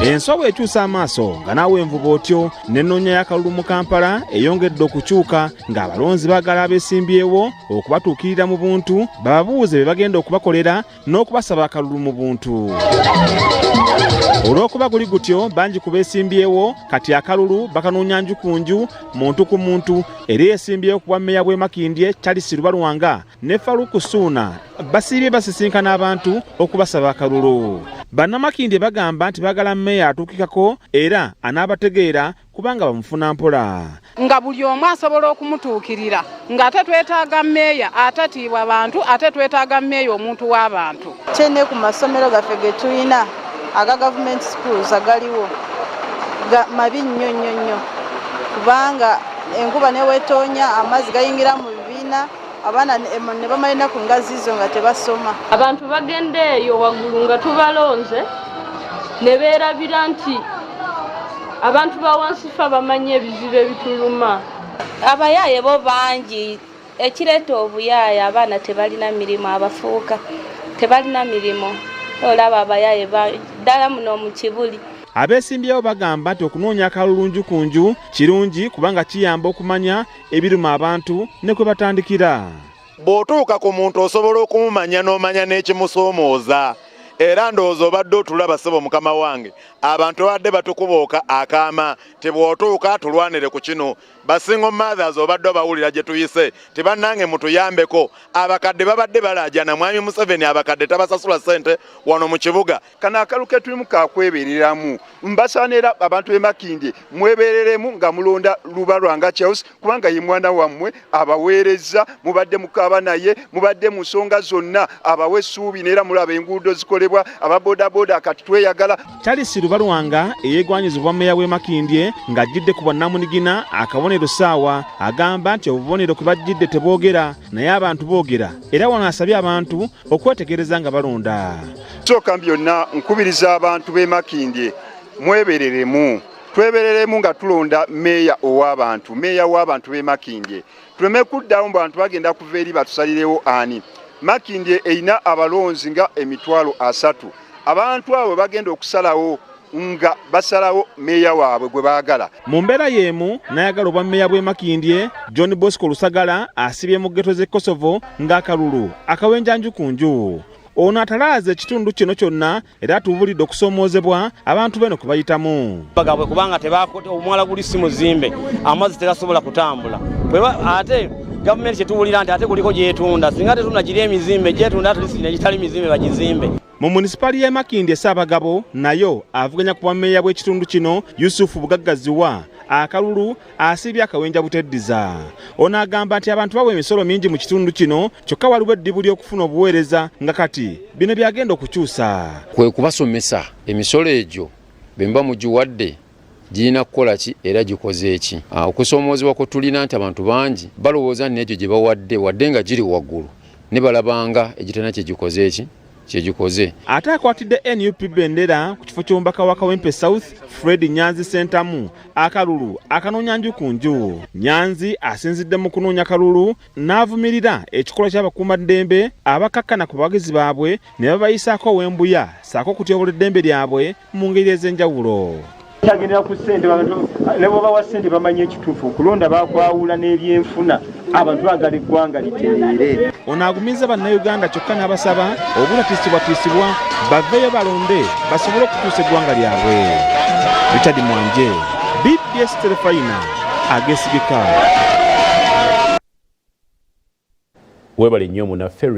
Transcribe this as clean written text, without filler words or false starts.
Enswa bw'ekyusa amaaso nga naawe envuba otyo, n'ennoonya y'akalulu mu Kampala eyongedde okukyuka ng'abalonzi baagala abeesimbyewo okubatuukirira mu buntu bababuuze bye bagenda okubakolera n'okubasaba akalulu mu buntu. Olw'okuba guli gutyo, bangi ku beesimbyewo kati akalulu bakanoonya nju ku nju, muntu ku muntu. Era eyeesimbyewo ku bwammeeya bw'e Makindye Charles Lubalwanga ne Farouk Suuna basiibye basisinkana abantu okubasaba akalulu. Bannamakindye bagamba nti baagala mmeeya atuukikako era anaabategeera kubanga bamufuna mpola. Nga buli omu asobola okumutuukirira, ng'ate twetaaga mmeeya atatiibwa bantu, ate twetaaga mmeeya omuntu w'abantu. Kyene ku masomero gaffe ge tulina aga government schools agaliwo mabi nnyo nnyo nnyo, kubanga enkuba newetoonya amazzi gayingira mu bibiina, abaana ne bamala ennaku nga zizo nga tebasoma. Abantu bagenda eyo waggulu nga tubalonze ne beerabira nti abantu ba wansi ffe abamanyi ebizibu ebituluma. Abayaaye bo bangi, ekireeta obuyaaye abaana tebalina mirimu, abafuuka tebalina mirimu, olaba abayaaye ddala muno mu Kibuli. Abeesimbyewo bagamba nti okunoonya akalulu nju ku nju kirungi kubanga kiyamba okumanya ebiruma abantu ne kwe batandikira. Bw'otuuka ku muntu osobola okumumanya n'omanya n'ekimusoomooza. Era ndowooza obadde otulaba ssebo mukama wange, abantu babadde batukubooka akaama ti bw'otuuka tulwanire ku kino. Ba single mothers obadde obawulira gye tuyise ti bannange mutuyambeko, abakadde babadde balaajana, Mwami Museveni abakadde tabasasula ssente wano mu kibuga. Kano akalu ke tulimu kakwebereramu, mbasaana era abantu b'e Makindye mwebereremu nga mulonda Lubalwanga Charles, kubanga ye mwana wammwe abaweereza, mubadde mukaaba naye, mubadde mu nsonga zonna, abawa essuubi, n'era mulaba enguudo zikolebwa, aba bodaboda kati tweyagala. Charles Lubalwanga eyeegwanyizibwa mmeeya w'e Makindye ng'ajjidde ku bwannamunigina akabonero ssaawa, agamba nti obubonero kwe bajjidde tebwogera naye abantu boogera, era wano asabye abantu okwetegereza nga balonda. Sooka byonna nkubiriza abantu b'e Makindye mwebereremu, twebereremu nga tulonda mmeeya ow'abantu, mmeeya w'abantu b'e Makindye. Tuleme kuddawo mbu abantu bagenda kuva eri batusalirewo ani. Makindye erina abalonzi nga 30,000. Abantu abo bagenda okusalawo nga basalawo mmeeya waabwe gwe baagala. Mu mbeera y'emu n'ayagala obwa mmeeya bw'e Makindye, John Bosco Lusagala asibye mu ghetto z'e Kosovo ng'akalulu akawenja nju ku nju. Ono atalaaze ekitundu kino kyonna era atubuulidde okusoomoozebwa abantu beno kwe bayitamu. Bagabwe kubanga omwala guli si muzimbe, amazzi tegasobola kutambula. Ate gavumenti kyetuwulira nti ate kuliko gyetunda, singa tetunda giri emizimbe gyetunda at least negitali mizimbe bagizimbe. Mu munisipaali y'e Makindye Ssaabagabo nayo avuganya ku bwammeeya bw'ekitundu kino Yusufu Bugaggaziwa akalulu asiibye akawenja buteddiza. Ono agamba nti abantu bawa emisolo mingi mu kitundu kino kyokka waliwo eddibu ly'okufuna obuweereza nga kati bino byagenda okukyusa. Kwe kubasomesa emisolo egyo bwe muba mugiwadde girina kukola ki era gikoze ki. Okusoomoozebwa kwe tulina nti abantu bangi balowooza nti n'egyo gye bawadde wadde nga giri waggulu ne balabanga egitalina kye gikoze ki kye gikoze. Ate akwatidde NUP bendera ku kifo ky'omubaka wa Kawempe South Fred Nyanzi Ssentamu akalulu akanoonya nju ku nju. Nyanzi asinzidde mu kunoonya kalulu n'avumirira ekikolwa ky'abakuumaddembe abakakkana ku bawagizi baabwe ne babayisaako ow'embuya ssaako okutyobola eddembe lyabwe mu ngeri ez'enjawulo. Kyagendera ku ssente, abantu ne bw'obawa ssente bamanyi ekituufu, okulonda bakwawula n'ebyenfuna, abantu baagala eggwanga litereere. Ono agumizza bannayuganda kyokka n'abasaba obutatiisibwatiisibwa baveeyo balonde basobole okutuusa eggwanga lyabwe. Richard Mwanje, BBS Terefayina, ageesigika. Weebale nnyo munaffe.